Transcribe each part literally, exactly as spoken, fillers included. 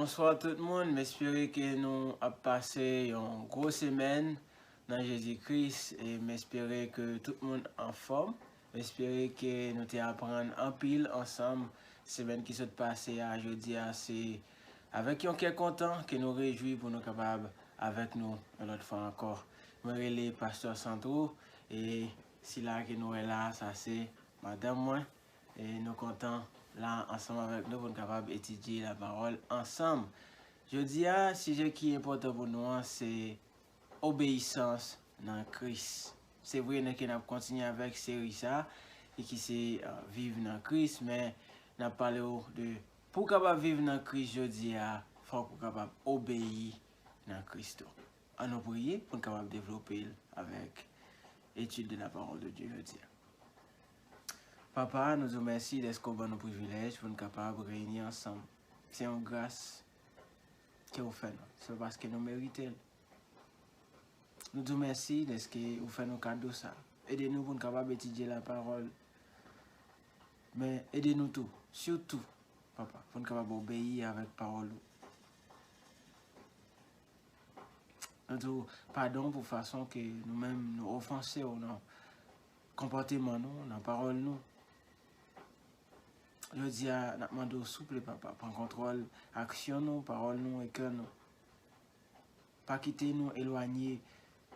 Bonswa tout moun, m espere ke nou ap pase yon gwo semèn nan Jezi Kris e m espere ke tout moun anfòm. M espere ke nou te aprann anpil ansanm semèn ki sot pase a. Jodi a se avèk yon kè kontan ke nou rejwi pou nou kapab avèk nou yon lòt fwa ankò. Mwen rele Pastè Sandro e sila ke nou wè la, sa se madanm mwen. E nou kontan la ansanm avèk nou pou nou kapab etidye lapawòl ansanm. Jodi a, sijè ki enpòtan pou nou an se obeyisans nan Kris. Se vre, nou ke n ap kontinye avèk seri sa e ki se uh, viv nan Kris, men n ap pale w de pou w kapab viv nan Kris jodi a, fòk ou kapab obeyi nan Kris tou. An nou priye pou n kapab devlope l avèk etid de la parole de Dieu jodi a. Papa, nou di w mèsi dèske w ban nou privilèj pou n kapab reyini ansanm. Se yon gras ke w fè nou. Se pa paske nou merite l. Nou di w mèsi dèske ou fè nou kado sa. Ede nou pou n kapab etidye lapawòl. Men ede nou tou, sitou, papa, pou n kapab obeyi avèk pawòl ou. Nou di w padon pou fason ke nou menm nou ofanse w nan konpòteman nou, nan pawòl nou. Jodi a, n ap mande w souple, papa, pran kontwòl aksyon nou, pawòl nou e kè nou. Pa kite nou elwanye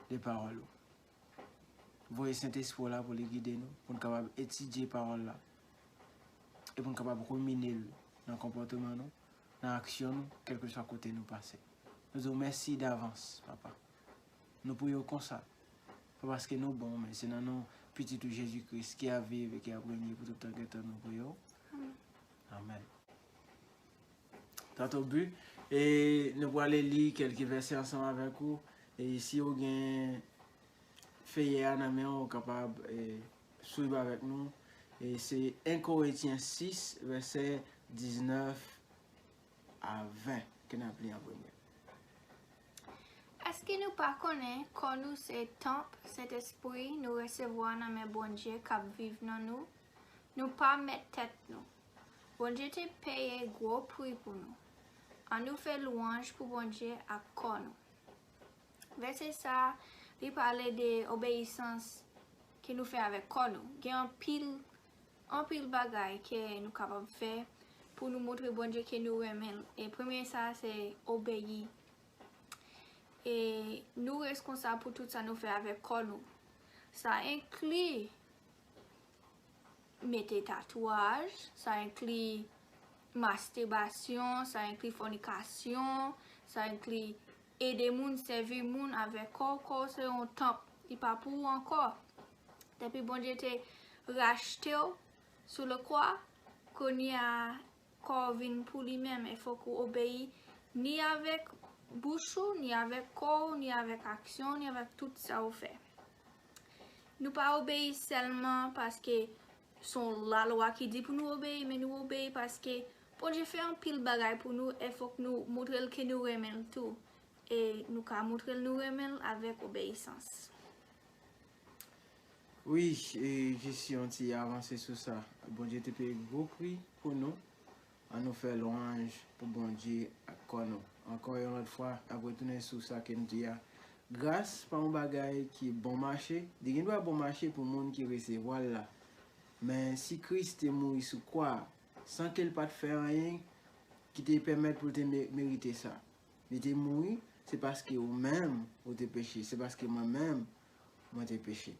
de pawòl ou. Voye Sentespri w la pou li gide nou, pou n kapab etidye pawòl la e pou n kapab rumine l nan konpòteman nou, nan aksyon nou, kèlkeswa kote nou pase. Nou di w mèsi davans, papa. Nou priye w konsa, pa paske nou bon, men se nan non Pitit ou Jezi Kris ki ap viv e ki ap renye pou tout tan gen tan nou priye w. Amèn. Tant au but. E nou prale li kèlke vèsè ansanm avèk ou. E si ou gen feyè a nan men w, ou kapab e, swiv avèk nou. E se en Korentyen sis, vèsè diznèf a ven ke n ap li an premye. Èske nou pa konnen kò nou se tanp Sentespri nou resevwa nan men Bondye k ap viv nan nou? Nou pa mèt tèt nou. Bondye te peye gwo pri pou nou. Ann nou fè lwanj pou Bondye ak kò nou. Vèsè sa a, li pale de obeyisans ke nou fè avèk kò nou. Gen anpil, anpil bagay ke nou kapab fè pou nou montre Bondye ke nou renmen l. E premye sa a, se obeyi. E nou reskonsab pou tout sa nou fè avèk kò nou. Sa enkli mete tatwaj, sa enkli mastibasyon, sa enkli fònikasyon, sa enkli ede moun, sèvi moun avèk kò w. Kò w se yon tanp, li pa pou ou ankò. Depi Bondye te rachte w sou le kwa, kounye a kò w vin pou li menm e fòk ou obeyi ni avèk bouch ou, ni avèk kò w, ni avèk aksyon w, ni avèk tout sa w fè. Nou pa obeyi sèlman paske se yon lalwa ki di pou nou obeyi, men nou obeyi paske Bondye fè anpil bagay pou nou e fòk nou montre l ke nou renmen l tou. E nou ka montre l nou renmen l avèk obeyisans. Wi, e jis yon ti avanse sou sa. Bondye te peye gwo pri pou nou. Ann nou fè lwanj pou Bondye ak kò nou. Ankò yon lòt fwa, n ap retounen sou sa ke n di a. Gras pa yon bagay ki bon mache. Li gen dwa bon mache pou moun ki resevwa l la. Men si Kris te mouri sou kwa a, san ke l pa t fè anyen ki te pèmèt pou l te me- merite sa. Li te mouri, se paske ou menm ou te peche, se paske mwen menm mwen te peche.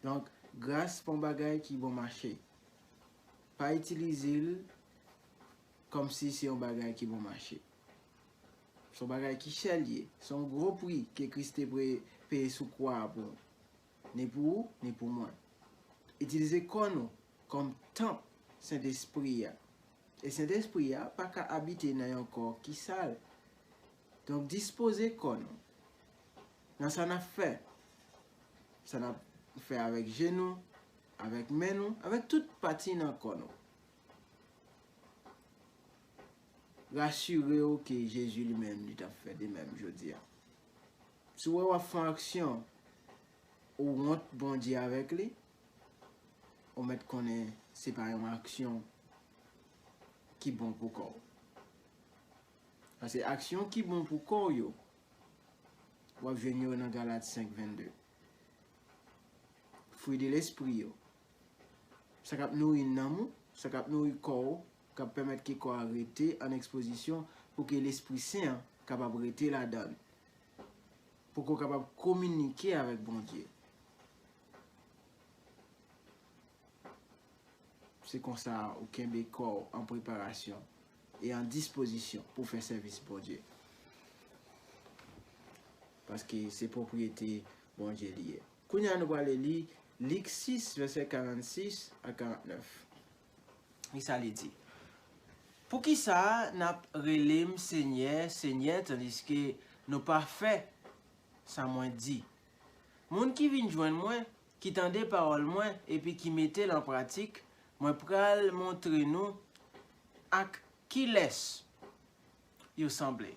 Donk, gras pa yon bagay ki bon mache. Pa itilize l kòmsi se yon bagay ki bon mache. Se yon bagay ki chè l ye. Se yon gwo pri ke Kris te pre- peye sou kwa a pou ou. Ni pou ou, ni pou mwen. Itilize kò nou kòm tanp Sentespri a. E Sentespri a pa ka abite nan yon kò ki sal. Donk, dispoze kò nou nan sa n ap fè. Sa n ap fè avèk je nou, avèk men nou, avèk tout pati nan kò nou. Rasire w ke Jezi li menm li t ap fè de menm jodi a. Si w wè w ap fè yon aksyon, ou wont Bondye avèk li, ou mèt konnen se pa yon aksyon ki bon pou kò w. Paske aksyon ki bon pou kò w yo, w ap jwenn yo nan Galat senk vennde. Fwi de lespri yo. Sa k ap nouri nanm ou, sa k ap nouri kò w, k ap pèmèt ke kò a rete an ekspozisyon pou ke Lespri Sen an kapab rete ladan l. Pou ke w kapab kominike avèk Bondye. Se konsa ou kenbe kò w an preparasyon e an dispozisyon pou fè sèvis Bondye. Paske se pwopriyete Bondye li ye. Kounye a nou prale li Lik sis, vèsè karannsis a karannèf. Kisa li di? Poukisa n ap rele m Senyè, Senyè, tandiske nou pa fè sa mwen di? Moun ki vin jwenn mwen, ki tande pawòl mwen epi ki mete l an pratik, mwen pral montre nou ak kilès yo sanble.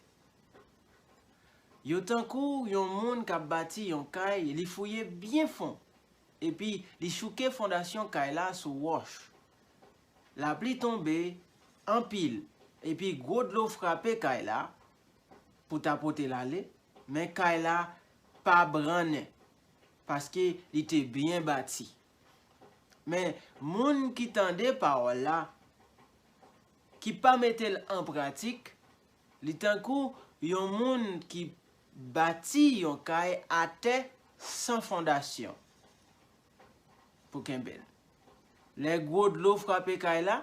Yo tankou yon moun k ap bati yon kay, li fouye byen fon, epi li chouke fondasyon kay la sou wòch. Lapli tonbe anpil, epi gwo dlo frape kay la pou ta pote l ale, men kay la pa brannen, paske li te byen bati. Men moun ki tande pawòl la, ki pa mete l an pratik, li tankou yon moun ki bati yon kay atè san fondasyon pou kenbe l. Lè gwo dlo frape kay la,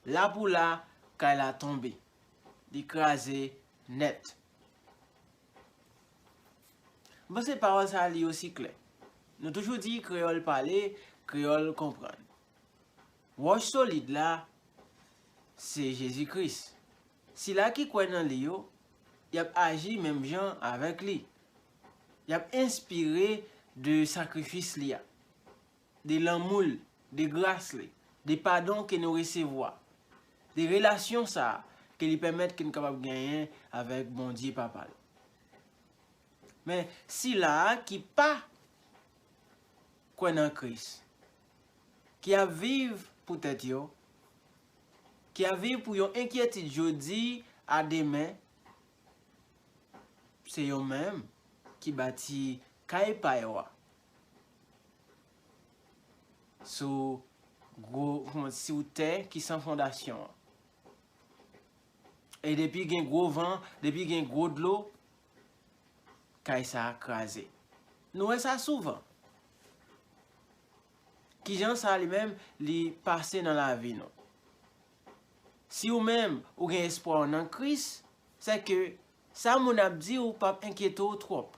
la pou la, kay la tonbe. Li kraze nèt. M panse pawòl sa a li osi klè. Nou toujou di kreyòl pale, kreyòl konprann. Wòch solid la, se Jezi Kris. Sila ki kwè nan li yo, y ap aji menm jan avèk li. Y ap enspire de sakrifis li a, de lanmou l, de gras li, de padon ke nou resevwa, de relasyon sa a ke li pèmèt ke n kapab genyen avèk Bondye Papa l. Men sila a ki pa kwè nan Kris, ki ap viv pou tèt yo, ki ap viv pou yon enkyetid jodi a demen, se yo menm ki bati kay pa yo a sou gwo, sou tè ki san fondasyon an. E depi gen gwo van, depi gen gwo dlo, kay sa a kraze. Nou wè sa souvan. Kijan sa li menm li pase nan lavi nou? Si ou menm ou gen espwa w nan Kris, sèke sa moun ap di w p ap enkyete w twòp.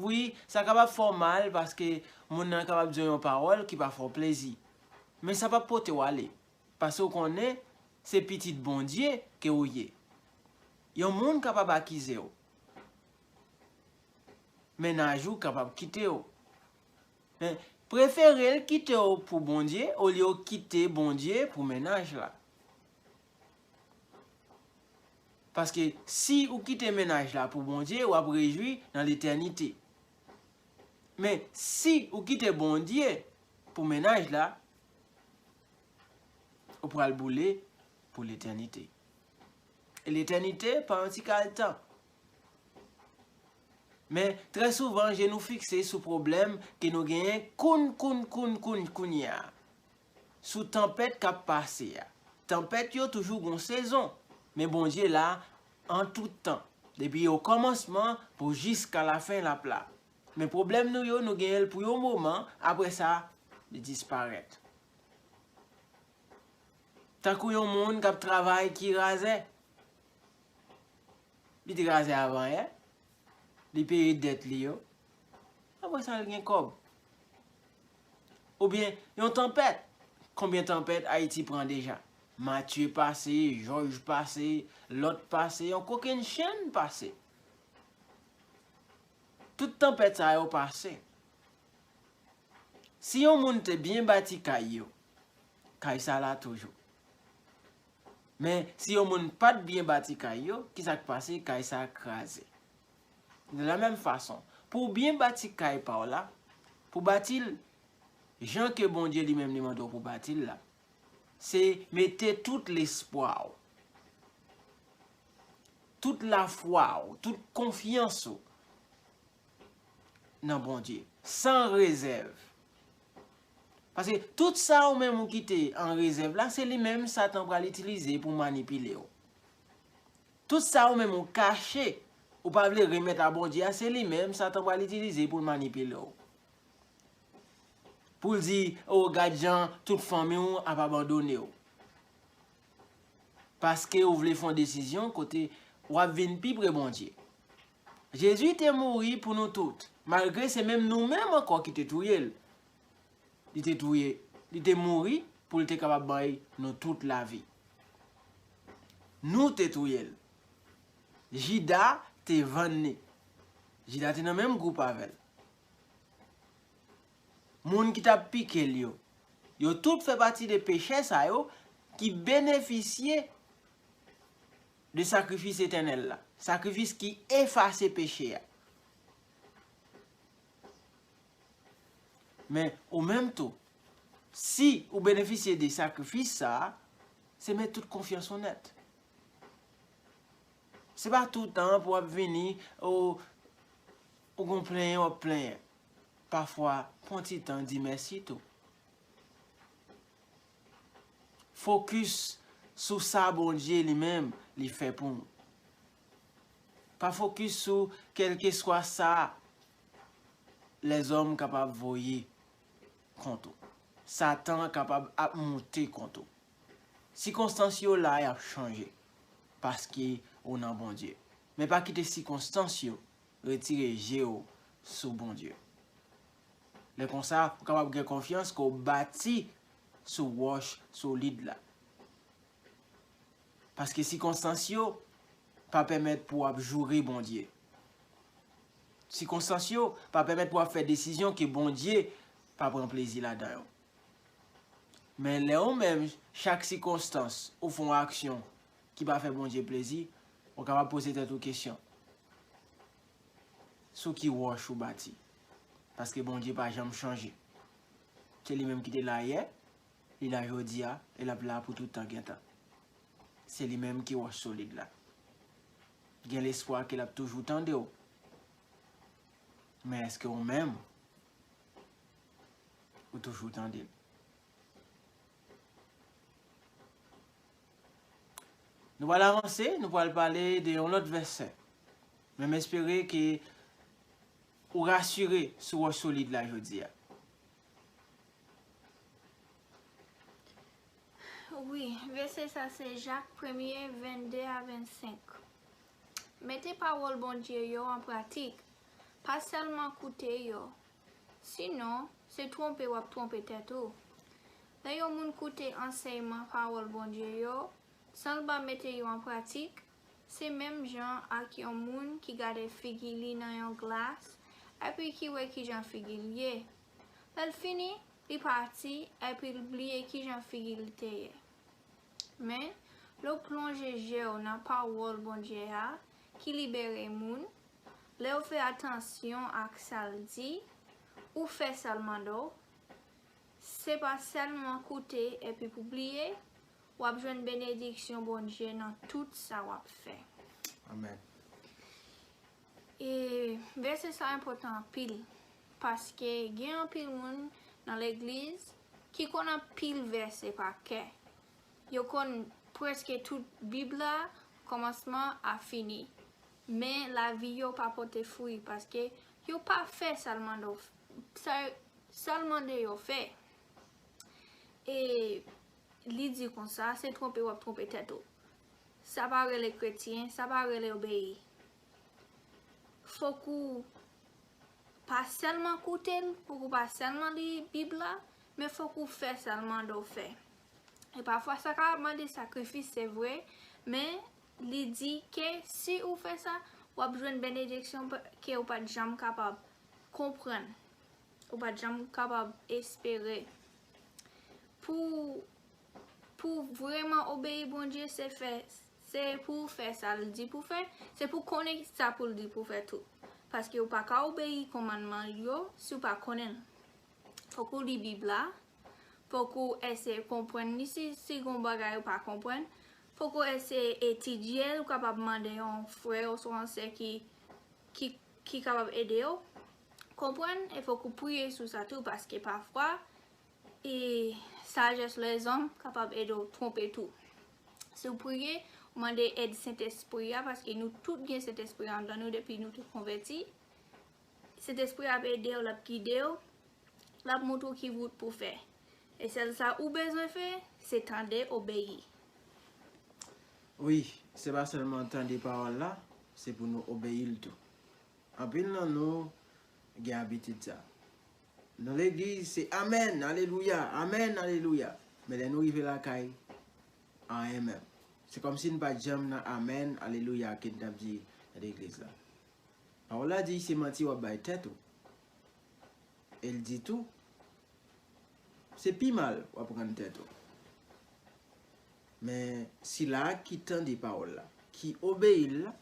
Wi, sa kapab fè w mal paske moun nan kapab di w yon pawòl ki pa fè w plezi. Men sa p ap pote w ale. Paske w konnen se pitit Bondye ke w ye. Yon moun kapab akize w. Mennaj ou kapab kite w. Men, prefere l kite w pou Bondye olye w kite Bondye pou mennaj la. Paske si ou kite mennaj la pou Bondye, w ap rejwi nan letènite. Men, si ou kite Bondye pou mennaj la, ou pral boule pou letènite. E letènite pa yon ti kal tan. Men, trè souvan, je nou fikse sou pwoblèm ke nou genyen kounn, kounn, kounn, kounn, kounye a. Sou tanpèt k ap pase a. Tanpèt yo toujou gon sezon, men Bondye la an tout tan. Depi okòmansman pou jiska lafen l ap la. Men pwoblèm nou yo, nou genyen l pou yon moman, apre sa, li disparèt. Tankou yon moun k ap travay ki razè. Li te razè avan yè. Li peye dèt li yo. Apre sa, li gen kòb. Oubyen, yon tanpèt. Konbyen tanpèt Ayiti pran deja? Matye pase, Jòj pase, lòt pase, yon kokennchenn pase. Tout tanpèt sa yo pase. Si yon moun te byen bati kay yo, kay sa la toujou. Men, si yon moun pa t byen bati kay yo, kisa k pase? Kay sa kraze. De la menm fason, pou w byen bati kay pa w la, pou bati l jan ke Bondye li menm li mande w pou bati l la, se mete tout lespwa w. tout lafwa w, tout konfyans ou nan Bondye, san rezèv. Paske tout sa ou menm ou kite an rezèv la, se li menm Satan pral itilize pou manipile w. Tout sa ou menm ou kache, ou pa vle remèt a Bondye a, se li menm Satan pral itilize pou l manipile w. Pou l di, o, gad jan tout fanmi w ap abandone w. Paske ou vle fè yon desizyon kote w ap vin pi pre Bondye. Jezi te mouri pou nou tout, malgre se menm nou menm ankò ki te touye l. Li te touye, li te mouri pou l te kapab bay nou tout lavi. Nou te touye l. Jida te vann li. Jida te nan menm gwoup avè l. Moun ki t ap pike l yo, yo tout fè pati de pechè sa yo ki benefisye de sakrifis etènèl la, sakrifis ki efase peche a. Men ou menm tou, si ou benefisye de sakrifis sa a, se met tout konfyans ou nèt. Se pa toutan pou w ap vini, ou, ou gon plenyen, w ap plenyen. Pafwa, pran ti tan di mèsi tou. Fokis sou sa Bondye li menm li fè pou nou. Pa fokis sou kèlkeswa sa lèzòm kapab voye kont ou. Satan kapab ap moute kont ou. Sikonstans yo la, y ap chanje paske ou nan Bondye. Men pa kite sikonstans yo retire je w sou Bondye. Lè konsa, ou kapab gen konfyans ke w bati sou wòch solid la. Paske sikonstans yo pa pèmèt pou w ap joure Bondye. Sikonstans yo pa pèmèt pou w ap fè desizyon ke Bondye pa pran plezi ladan yo. Men lè ou menm, chak sikonstans, ou fè yon aksyon ki pa fè Bondye plezi, ou kapab poze tèt ou kesyon. Sou ki wòch ou bati? Paske Bondye pa janm chanje. Se li menm ki te la yè, li la jodi a, e l ap la pou tout tan gen tan. Se li menm ki wòch solid la. Gen lespwa ke l ap toujou tande w. Men èske ou menm, ou toujou tande l? Nou pral avanse, nou pral pale de yon lòt vèsè. Men m espere ke ou rasire sou wòch solid la jodi a. Wi, vèsè sa se Jak premye, vennde a vennsenk. Mete pawòl Bondye yo an pratik, pa sèlman koute yo. Sinon, se twonpe w ap twonpe tèt ou. Lè yon moun koute ansèyman pawòl Bondye yo, san l pa mete yo an pratik, se menm jan ak yon moun ki gade figi li nan yon glas, epi ki wè kijan figi l ye. Lè l fini, li pati, epi l bliye kijan figi l te ye. Men, lè w plonje je w nan pawòl Bondye a, ki libere moun, lè w fè atansyon ak sa l di, ou fè sa l mande w, se pa sèlman koute epi pou bliye, w ap jwenn benediksyon Bondye nan tout sa w ap fè. Amèn. E vèsè sa enpòtan anpil, paske gen anpil moun nan legliz ki konn anpil vèsè pa kè. Yo konn prèske tout Bib la, kòmansman a fini. Men lavi yo pa pote fwi, paske yo pa fè sa l mande w f-, sa, sa l mande yo fè. E li di konsa, se twonpe w ap twonpe tèt ou. Sa pa rele kretyen, sa pa rele obeyi. Fòk ou pa sèlman koute l, fòk ou pa sèlman li Bib la, men fòk ou fè sa l mande w fè. E pafwa, sa ka mande sakrifis, se vre, men li di ke si ou fè sa, w ap jwenn benediksyon pa-, ke ou pa t janm kapab konprann, ou pa t janm kapab espere. Pou Pou w vrèman obeyi Bondye, se fè, se pou w fè sa l di pou w fè, se pou w konnen sa pou l di pou w fè tou. Paske ou pa ka obeyi kòmandman l yo si w pa konnen l. Fòk ou li Bib la, fòk ou eseye konprann li si, si gon bagay ou pa konprann. Fòk ou eseye etidye l, ou kapab mande yon frè oswa yon sè ki, ki, ki kapab ede w konprann, e fòk ou priye sou sa tou, paske pafwa, e sajès lèzòm kapab ede w twonpe tou. Si w priye, ou mande èd Sentespri a, paske nou tout gen Sentespri a anndan nou depi nou tout konvèti. Sentespri a ap ede w, l ap gide w, l ap montre w ki wout pou w fè. E sèl sa ou bezwen fè, se tande, obeyi. Wi, se pa sèlman tande pawòl la, se pou nou obeyi l tou. Anpil nan nou gen abitid sa. Nou legliz, se amèn, alelouya, amèn, alelouya. Men lè nou rive lakay, anyen menm. Se kòmsi n pa t janm nan amèn, alelouya ke n t ap di nan legliz la. Pawòl la di se manti w ap bay tèt ou. E l di tou, se pi mal w ap rann tèt ou. Men sila a ki tande pawòl la, ki obeyi l la,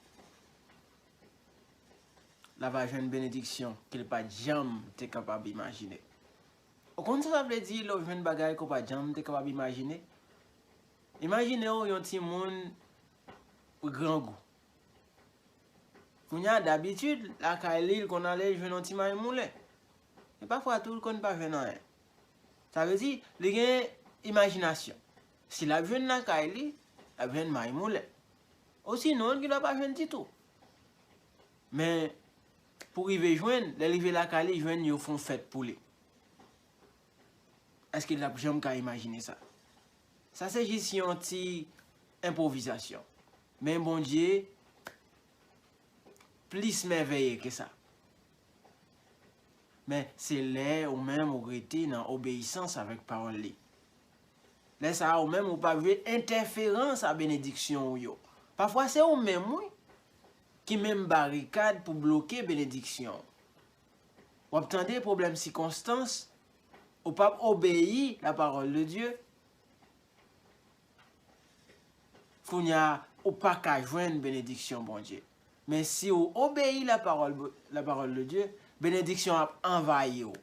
l ava jwenn benediksyon ke l pa t janm te kapab imajine. Ou konn sa sa vle di lè w jwenn bagay ke w pa t janm te kapab imajine? Imajine w yon timoun grangou. Kounye a, dabitid, lakay li, l konn ale jwenn yon ti may moulen. E pafwa tou, l konn pa jwenn anyen. Sa vle di, li gen imajinasyon. Si l ap jwenn lakay li, l ap jwenn may moulen. Osinon, l gendwa pa jwenn ditou. Men, pou rive jwenn, lè l rive lakay li, jwenn yo fè yon fèt pou li. Èske l ap janm ka imajine sa? Sa se jis yon ti enpwovizasyon. Men Bondye plis mèveye ke sa. Men se lè ou menm ou rete nan obeyisans avèk pawòl li. Lè sa a, ou menm ou pa vle entèferans a benediksyon w yo. Pafwa se ou menm, wi, ki menm barikad pou bloke benediksyon w. W ap tande pwoblèm sikonstans, ou p ap obeyi la parole de Dieu. Kounye a, ou pa ka jwenn benediksyon Bondye. Men si w obeyi la parole, la parole de Dieu, benediksyon ap anvayi w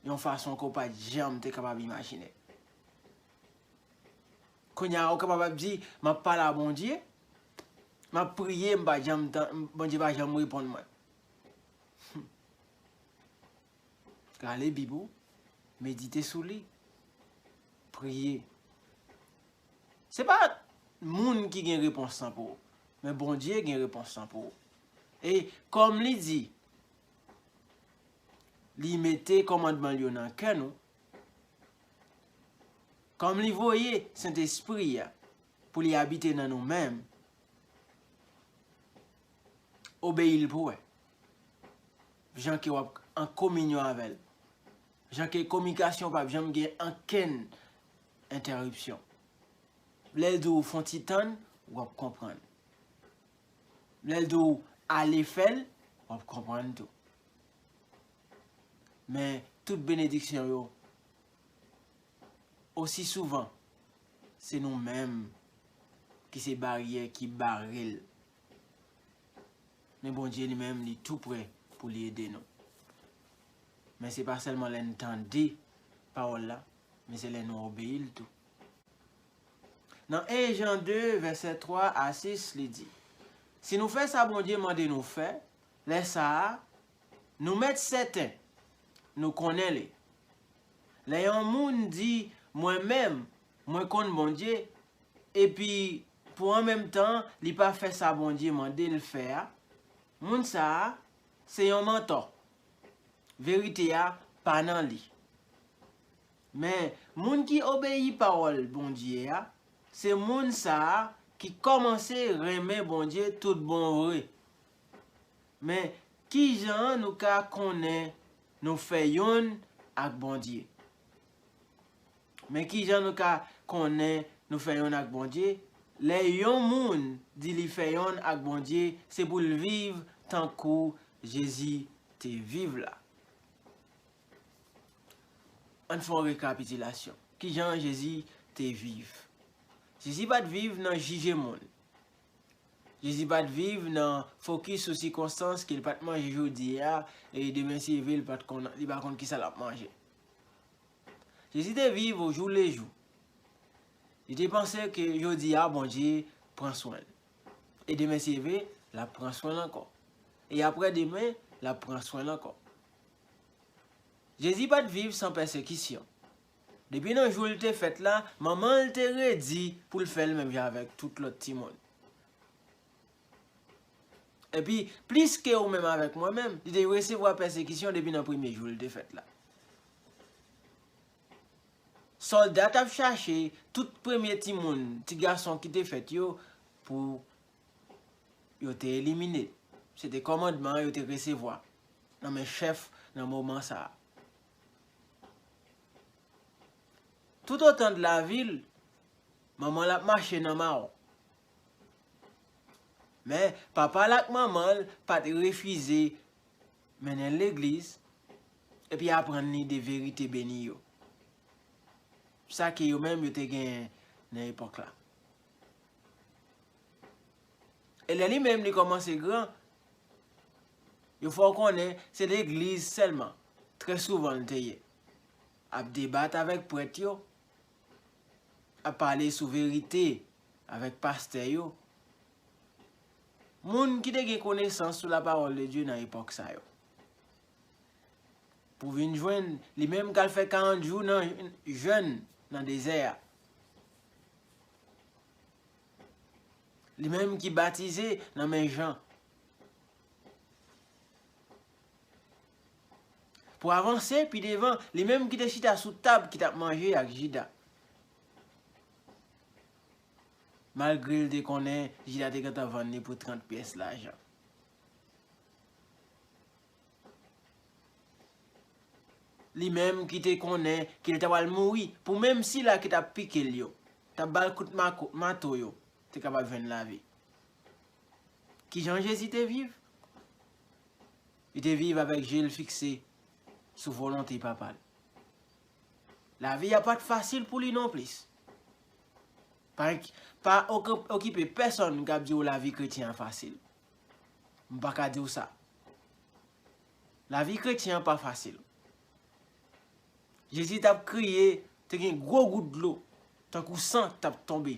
yon fason ke w pa t janm te kapab imajine. Kounye a, ou kapab ap di, m ap pale a Bondye, m ap priye, m pa janm tan, Bondye pa janm reponn mwen. Rale Bib ou, medite sou li, priye. Se pa moun ki gen repons lan pou ou, men Bondye gen repons lan pou ou. E kòm li di, li mete kòmandman l yo nan kè nou, kòm li voye Sentespri a pou li abite nan nou menm, obeyi l pou wè. Jan ke w ap an kominyon avè l. Jan ke kominikasyon w p ap janm gen ankenn entèripsyon. Lè l di w fè yon ti tann, w ap konprann. Lè l di w ale fè l, w ap konprann tou. Men tout benediksyon yo, osi souvan, se nou menm ki se baryè ki bare l. Men Bondye li menm, li tou prè pou li ede nou. Men se pa sèlman lè n tande pawòl la, men se lè nou obeyi l tou. Nan en Jan de, vèsè twa a sis, li di, si nou fè sa Bondye mande nou fè, lè sa a, nou mèt sèten, nou konnen li. Lè yon moun di, mwen menm, mwen konn Bondye, epi pou an menm tan, li pa fè sa Bondye mande l fè a, moun sa a, se yon mantò. Verite a pa nan li. Men, moun ki obeyi pawòl Bondye a, se moun sa a ki kòmanse renmen Bondye tout bon vre. Men, ki jan nou ka konnen nou fè yonn ak Bondye? Men ki jan nou ka konnen nou fè yonn ak Bondye? Lè yon moun di li fè yonn ak Bondye, se pou l viv tankou Jezi te viv la. Ann fè yon rekapitilasyon. Ki jan Jezi te viv? Jezi pa t viv nan jije moun. Jezi pa t viv nan fokis sou sikonstans ke l pa t manje jodi a, e demen si leve, l pa t konn, li pa konn kisa l ap manje. Jezi te viv au jour le jour. Li te panse ke jodi a, Bondye pran swen l. E demen si Dye vle, l ap pran swen l ankò. E aprè demen, l ap pran swen l ankò. Jezi pa t viv san pèsekisyon. Depi nan jou l te fèt la, manman l te redi pou l fè l menm jan avèk tout lòt timoun. Epi, plis ke ou menm avèk mwen menm, li te resevwa pèsekisyon depi nan premye jou l te fèt la. Sòlda t ap chache tout premye timoun, ti gason ki te fèt yo, pou yo te elimine. Se te kòmandman yo te resevwa nan men chèf nan moman sa a. Toutotan de lavi l, manman l ap mache nan mawon. Men, papa l ak manman l pa t refize mennen l legliz, epi aprann li de verite beni yo. Sa ke yo menm yo te genyen nan epòk la. E lè li menm li kòmanse gran, yo fè w konnen se legliz sèlman, trè souvan l te ye, ap debat avèk prèt yo, ap pale sou verite avèk pastè yo. Moun ki te gen konesans sou la parole de Dieu nan epòk sa yo. Pou vin jwenn li menm k al fè karant jou nan jèn nan dezè a. Li menm ki batize nan men Jan. Pou avanse pi devan, li menm ki te chita sou tab ki t ap manje ak Jida. Malgre l te konnen Jida te gentan vann li pou trant pyès lajan. Li menm ki te konnen ke l ta pral mouri pou menm sila ki t ap pike l yo, t ap ba l kout mako- mato yo, te kapab jwenn lavi. Kijan Jezi te viv? Li te viv avèk je l fikse sou volonte Papa l. Lavi a pa t fasil pou li nonplis. Pa, pa oki- okipe pèsonn k ap di w lavi kretyen an fasil. M pa ka di w sa. Lavi kretyen an pa fasil. Jezi t ap kriye, te gen gwo gout dlo, tankou san k t ap tonbe.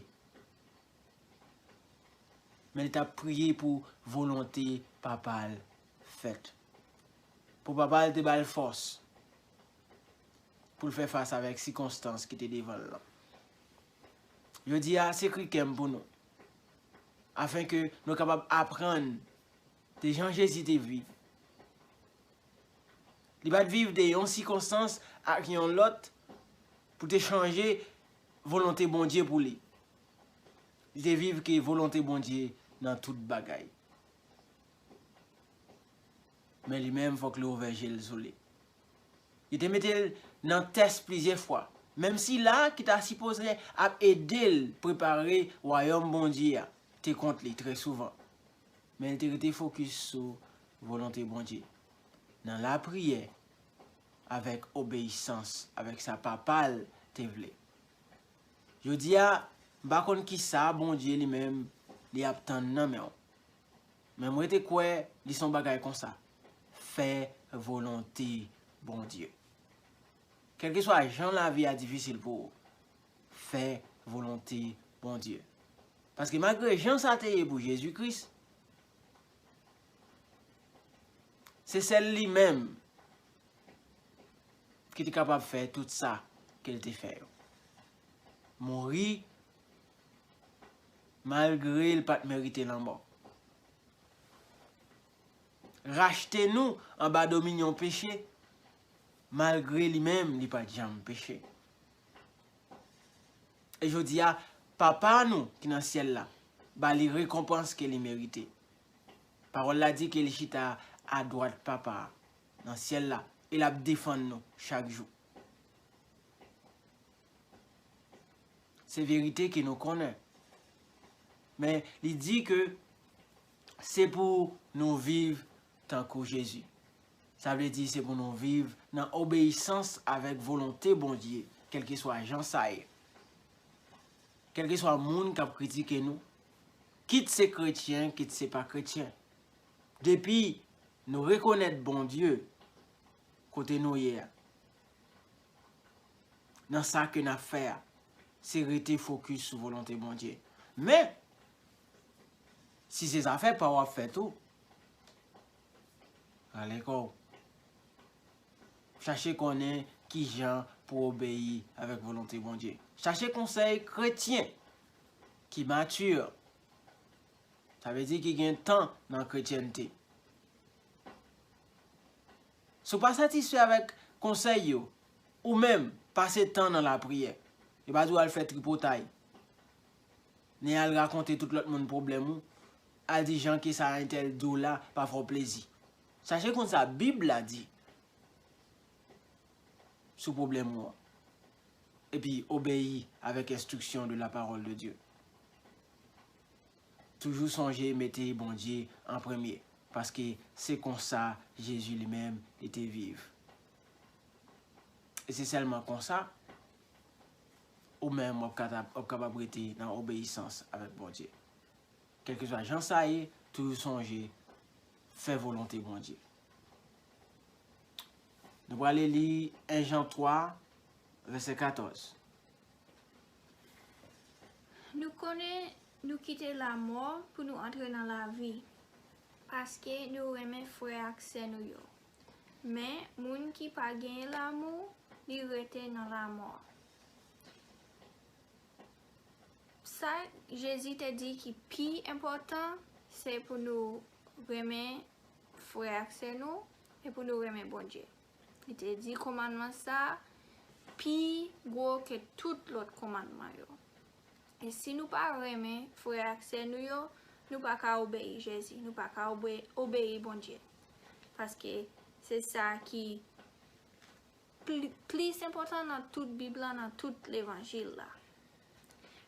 Men li t ap priye pou volonte Papa l fèt. Pou Papa l te ba l fòs pou l fè fas avèk sikonstans ki te devan l lan. Jodi a, se kri kè m pou nou, afenke nou kapab aprann de jan Jezi te viv. Li pa t viv de yon sikonstans ak yon lòt pou te chanje volonte Bondye pou li. Li te viv ke volonte Bondye nan tout bagay. Men li menm, fòk li ouvè je l sou li. Li te mete l nan tès plizyè fwa. Menm sila ki ta sipoze ap ede l prepare wayòm Bondye a, te kont li trè souvan. Men li te rete fokis sou volonte Bondye. Nan lapriyè, avèk obeyisans, avèk sa Papa l te vle. Jodi a, m pa konn kisa Bondye li menm li ap tann nan men w. Men mwen te kwè li se yon bagay konsa. Fè volonte Bondye. Kèlkeswa jan lavi a difisil pou ou, fè volonte Bondye. Paske malgre jan sa te ye pou Jezi Kris, se sèl li menm ki te kapab fè tout sa ke l te fè yo. Mouri malgre l pa t merite lanmò. Rachte nou anba dominyon peche, malgre li menm li pa t janm peche. E jodi a, Papa nou ki nan syèl la ba li rekonpans ke li merite. Pawòl la di ke li chita adwat Papa a nan syèl la, e l ap defann nou chak jou. Se verite ke nou konnen. Men li di ke se pou nou viv tankou Jezi. Sa vle di se pou nou viv nan obeyisans avèk volonte Bondye, kèlkeswa jan sa ye. Kèlkeswa moun k ap kritike nou, kit se kretyen, kit se pa kretyen. Depi nou rekonèt Bondye kote nou ye a, nan sa ke n ap fè a, se rete fokis sou volonte Bondye. Men, Si se zafè pa w ap fè tou, rale kò w. Chache konnen ki jan pou w obeyi avèk volonte Bondye. Chache konsèy kretyen ki mati. Sa vle di ki gen tan nan kretyènte. Si w pa satisfè avèk konsèy yo, ou menm, pase tan nan lapriyè. Yo pa di w al fè tripotay. Ni al rakonte tout lòt moun pwoblèm ou, al di jan ke sa entèl di w la pa fè w plezi. Chache konn sa Bib la di sou pwoblèm ou an. Epi obeyi avèk enstriksyon de la parole de Dieu. Toujou sonje mete Bondye an premye, paske se konsa Jezi li menm li te viv. E se sèlman konsa, ou menm w ap kata-, w ap kapab rete nan obeyisans avèk Bondye. Kèlkeswa jan sa ye, toujou sonje fè volonte Bondye. Nou prale li en Jan twa, vèsè katòz. Nou konnen nou kite lamò pou nou antre nan lavi, paske nou renmen frè ak sè nou yo. Men, moun ki pa genyen lamou, li rete nan lamò. Sa Jezi te di ki pi enpòtan, se pou nou renmen frè ak sè nou e pou nou renmen Bondye. Li te di kòmandman sa pi gwo ke tout lòt kòmandman yo. E si nou pa renmen frè ak sè nou yo, nou pa ka obeyi Jezi, nou pa ka obe-, obeyi Bondye. Paske se sa ki pli-, plis enpòtan nan tout Bib la, nan tout levanjil la.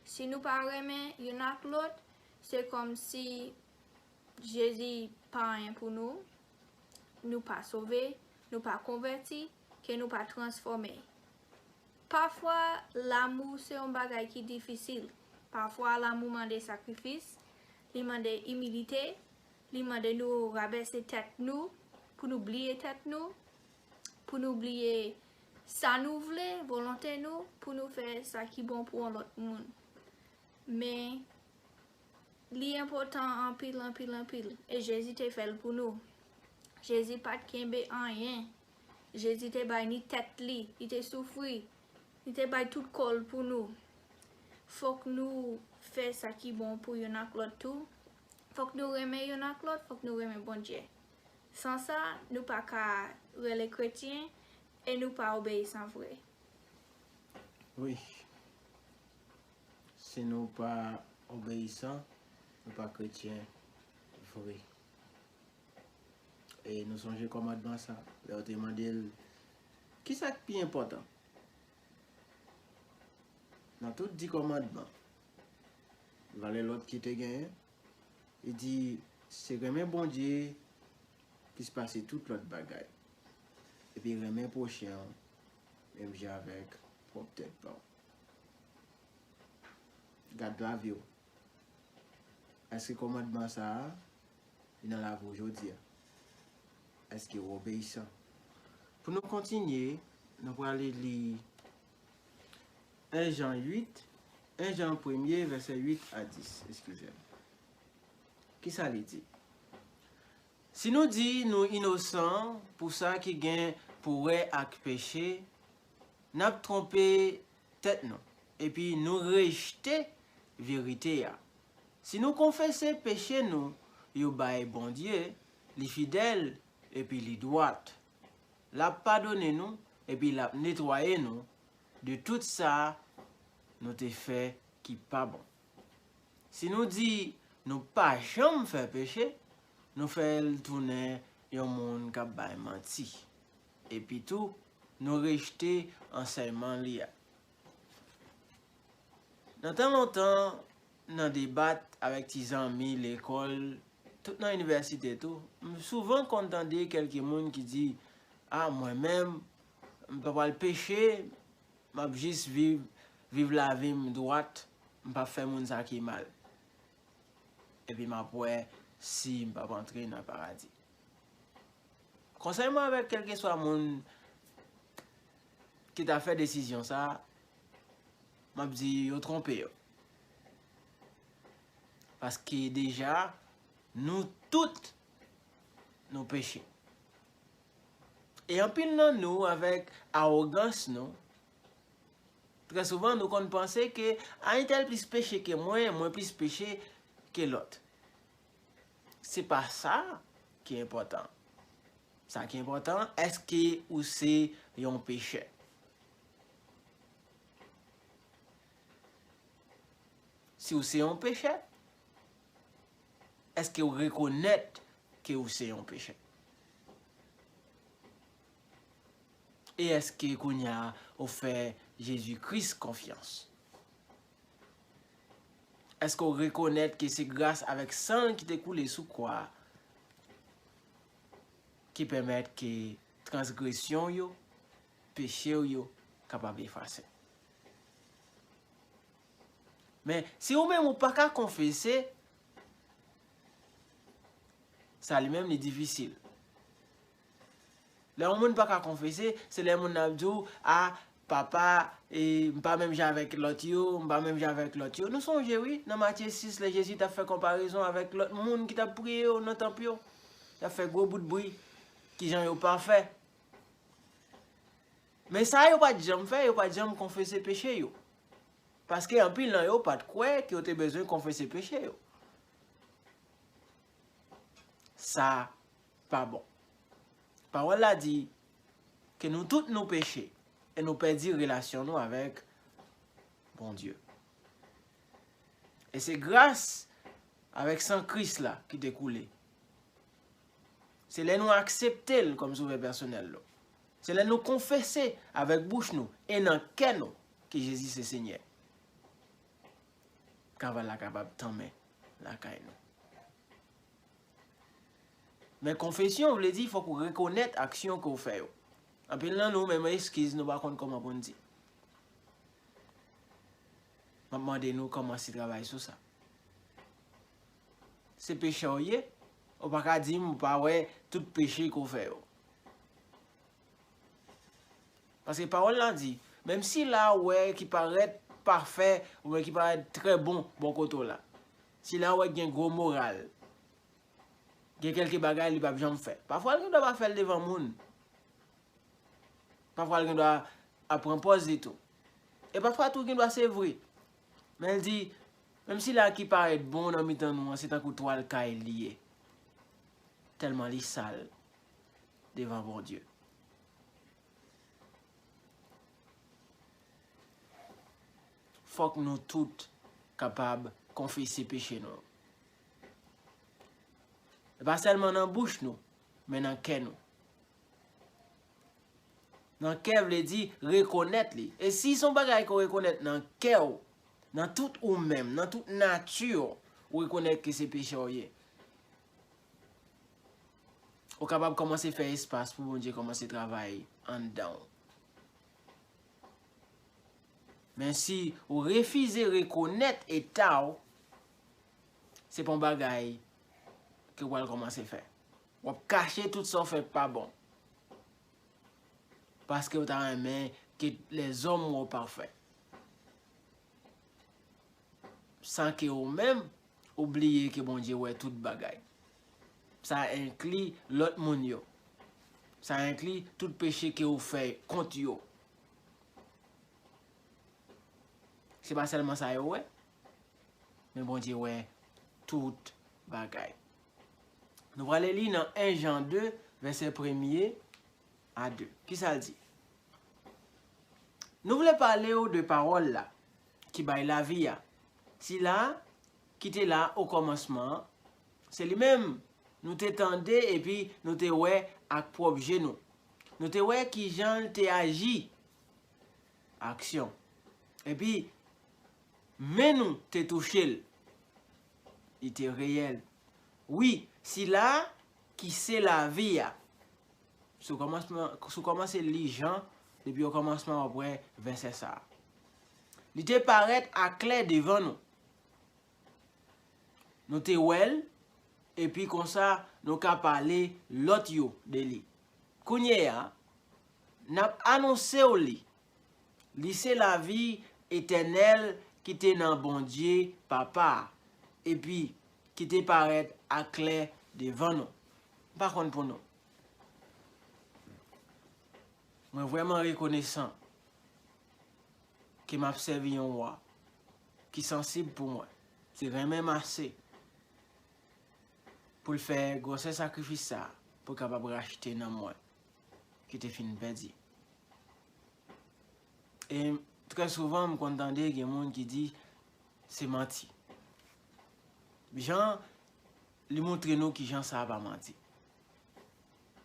Si nou pa renmen youn ak lòt, se kòmsi Jezi pa anyen pou nou, nou pa sove, nou pa konvèti, ke nou pa transfòme. Pafwa, lamou se yon bagay ki difisil. Pafwa, lamou mande sakrifis, li mande imilite, li mande nou rabese tèt nou, pou nou bliye tèt nou, pou nou bliye sa nou vle, volonte nou, pou nou fè sa ki bon pou yon lòt moun. Men, li enpòtan anpil, anpil, anpil. E Jezi te fè l pou nou. Jezi pa t kenbe anyen. Jezi te bay ni tèt li, li te soufri, li te bay tout kò l pou nou. Fòk nou fè sa ki bon pou youn ak lòt tou. Fòk nou renmen youn ak lòt, fòk nou renmen Bondye. San sa, nou pa ka rele kretyen e nou pa obeyisan vre. Wi. Si nou pa obeyisan, nou pa kretyen vre. E nou sonje kòmandman sa, lè yo te mande l, "Kisa k pi enpòtan nan tout di kòmandman?" Valè lòt ki te genyen, li di, "Se renmen Bondye plis pase tout lòt bagay. Epi renmen pwochen w menm jan avèk pwòp tèt pa w." Gad lavi w. Èske kòmandman sa a, li nan lavi w jodi a? Èske w obeyisan? Pou nou kontinye, nou prale li en Jan uit, en Jan premye, vèsè uit a dis, eskize m. Kisa li di? Si nou di nou inosan pou sa ki gen pou wè ak peche, n ap twonpe tèt nou, epi nou rejte verite a. Si nou konfese peche nou yo bay Bondye, li fidèl epi li dwat. L ap padone nou, epi l ap netwaye nou de tout sa nou te fè ki pa bon. Si nou di nou pa janm fè peche, nou fè l tounen yon moun k ap bay manti. Epi tou, nou rejte ansèyman li a. Nan tan lontan, nan debat avèk ti zanmi lekòl, tout nan inivèsite tou, m souvan konn tande kèlke moun ki di, "A, mwen menm, m pa pral peche, m ap jis viv, viv lavi m dwat, m p ap fè moun sa ki mal. Epi m ap wè si m p ap antre nan paradi." Konsèy mwen avèk kèlkeswa moun ki ta fè desizyon sa a, m ap di yo twonpe yo. Paske deja, Nou tout, nou peche. E anpil nan nou, avèk awogans nou, trè souvan nou konn panse ke a entèl plis peche ke mwen, mwen plis peche ke lòt. Se pa sa ki enpòtan. Sa ki enpòtan, èske ou se yon pechè? Si w se yon pechè, èske w rekonèt ke w se yon pechè? E èske kounye a ou fè Jezi Kris konfyans? Èske w rekonèt ke se gras avèk san l ki te koule sou kwa a ki pèmèt ke transgresyon w yo, peche w yo kapab efase? Men, si ou menm ou pa ka konfese, sa li menm li difisil. Lè yon moun pa ka konfese, se lè moun nan ap di w, a, papa, e, m pa menm jan avèk lòt yo, m pa menm jan avèk lòt yo. Nou sonje, wi, nan Matye sis, lè Jezi t ap fè konparezon avèk lòt moun ki t ap priye yo nan tanp yo. T ap fè gwo bout bri, kijan yo pafè. Men sa yo pa t janm fè, yo pa t janm konfese peche yo. Paske anpil nan yo pa t kwè ke yo te bezwen konfese peche yo. Sa pa bon. Pawòl la di ke nou tout nou peche e nou pèdi relasyon nou avèk Bondye. E se gras avèk san Kris la ki te koule. Se lè nou aksepte l kòm Sovè pèsonèl nou. Se lè nou konfese avèk bouch nou e nan kè nou ke Jezi se Senyè. Kaval la kapab tanmen lakay nou. Men konfesyon vle di fòk ou rekonèt aksyon ke w fè yo. Anpil nan nou, menm eskiz, nou pa konn kòman pou n di. M ap mande nou kòmanse travay sou sa. Se pechè w ye, ou pa ka di m ou pa wè tout peche ke w fè yo. Paske pawòl la di, menm sila ou wè ki parèt pafè, oubyen ki parèt trè bon bò kote w la, sila ou wè ki gen gwo moral, gen kèlke bagay li p ap janm fè. Pafwa, l gen dwa pa fè l devan moun. Pafwa, l gen dwa ap pran pòz li tou. E pafwa tou, gen dwa se vre. Men l di, menm sila ki parèt bon nan mitan nou an, se tankou twal kay li ye. Tèlman li sal devan Bondye. Fòk nou tout kapab konfese peche nou. E pa sèlman nan bouch nou, men nan kè nou. Nan kè vle di rekonèt li. E si se yon bagay ke w rekonèt nan kè w, nan tout ou menm, nan tout nati w, ou rekonèt ke se pechè w ye, ou kapab kòmanse fè espas pou Bondye kòmanse travay anndan w. Men si ou refize rekonèt eta w, se pa yon bagay ke w pral kòmanse fè. W ap kache tout sa w fè k pa bon. Paske w ta renmen ke lèzòm wè w pafè. San ke ou menm, ou bliye ke Bondye wè tout bagay. Sa enkli lòt moun yo. Sa enkli tout peche ke ou fè kont yo. Se pa sèlman sa yo wè, men Bondye wè tout bagay. Nou prale li nan en Jan de, vèsè premye a de. Kisa l di? Nou vle pale w de pawòl la ki bay lavi a. Sila ki te la okòmansman an, se li menm nou te tande epi nou te wè ak pwòp je nou. Nou te wè kijan l te aji. Aksyon. Epi, men nou te touche l. Li te reyèl. Wi, sila ki se lavi a. Si w kòmansman, si w kòmanse li Jan, depi okòmansman w ap wè vèsè sa a. Li te parèt aklè devan nou. Nou te wè l, epi konsa nou ka pale lòt yo de li. Kounye a, n ap anonse w li. Li se lavi etènèl ki te nan Bondye Papa a, epi ki te parèt aklè devan nou. M pa konn pou nou. Mwen vrèman rekonesan ke m ap sèvi yon wa ki sansib pou mwen, ki renmen m ase pou l fè gwosè sakrifis sa a pou l kapab rachte nanm mwen ki te fin pèdi. E trè souvan, m konn tande gen moun ki di se manti. Jan li montre nou ki jan sa a pa manti.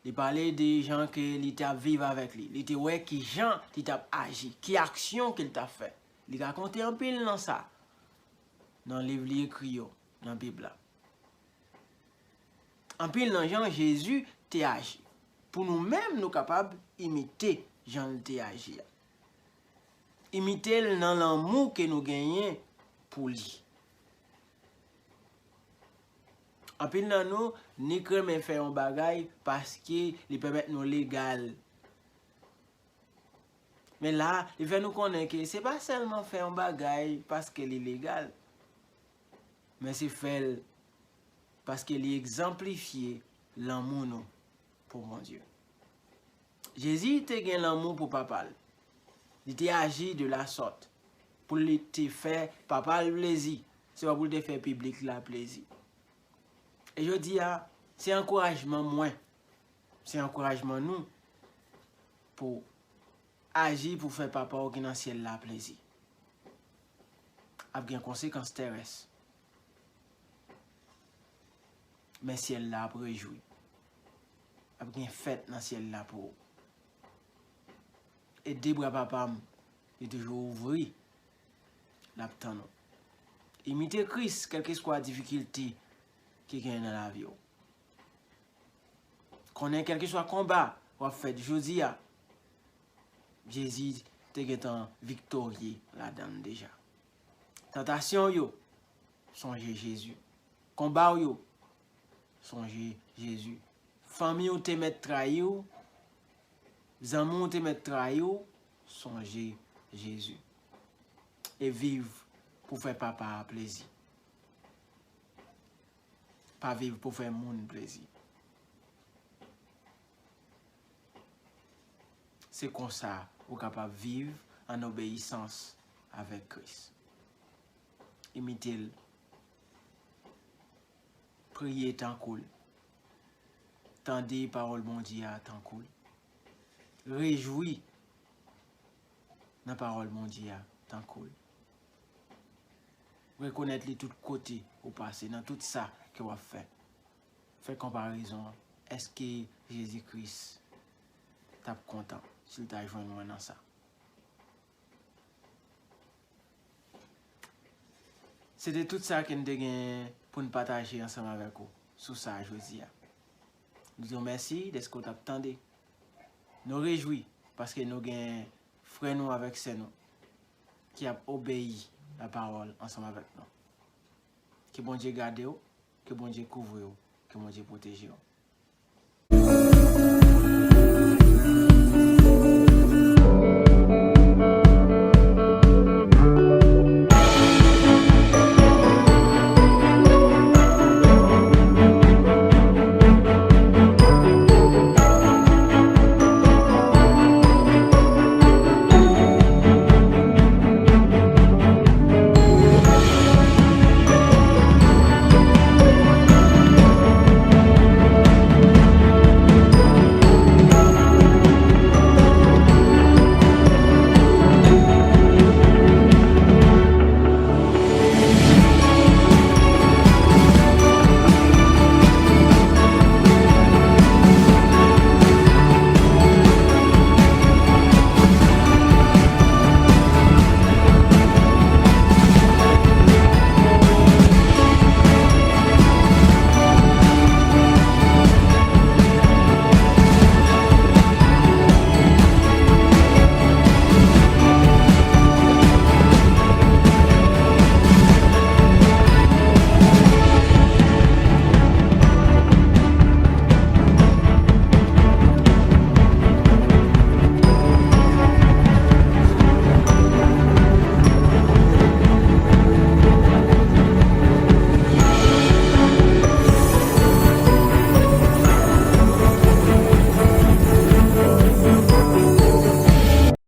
Li pale de jan ke li t ap viv avèk li. Li te wè ki jan li t ap aji, ki aksyon ke l t ap fè. Li rakonte anpil nan sa, nan liv li ekri yo, nan Bib la. Anpil nan jan Jezi te aji. Pou nou menm, nou kapab imite jan l te aji a. Imite l nan lanmou ke nou genyen pou li. Anpil nan nou, Nik renmen fè yon bagay paske li pèmèt nou legal. Men la, li fè nou konnen ke se pa sèlman fè yon bagay paske li legal, men se fè l paske li egzanplifye lanmou nou pou Bondye. Jezi te gen lanmou pou Papa l. Li te aji de la sòt pou li te fè Papa l plezi, se pa pou l te fè piblik la plezi. E jodi a, se ankourajman mwen, se ankourajman nou pou aji pou fè Papa w ki nan syèl la plezi. Ap gen konsekans terès. Men syèl la ap rejwi. Ap gen fèt nan syèl la pou ou. E de bra Papa m, li toujou ouvri, l ap tann ou. Imite Kris, kèlkeswa difikilte ki genyen nan lavi w. Konnen kèlkeswa konba w ap fè jodi a, Jezi te gentan viktorye ladan l deja. Tantasyon w yo, sonje Jezi. Konba w yo, sonje Jezi. Fanmi w te mèt trayi w, zanmi w te mèt trayi w, sonje Jezi. E viv pou fè Papa a plezi. Pa viv pou fè moun plezi. Se konsa ou kapab viv an obeyisans avèk Kris. Imite l. Priye tankou l. Tande pawòl Bondye a tankou l. Rejwi nan pawòl Bondye a tankou l. Rekonèt li tout kote ou pase, nan tout sa ke w ap fè. Fè konparezon an. Èske Jezi Kris t ap kontan si l ta jwenn mwen nan sa? Se te tout sa ke n te gen pou n pataje ansanm avèk ou sou sa jodi a. Nou di w mèsi dèske w t ap tande. Nou rejwi paske nou gen frè nou avèk sè nou ki ap obeyi lapawòl ansanm avèk nou. Ke Bondye gade w, ke Bondye kouvri w, ke Bondye pwoteje w.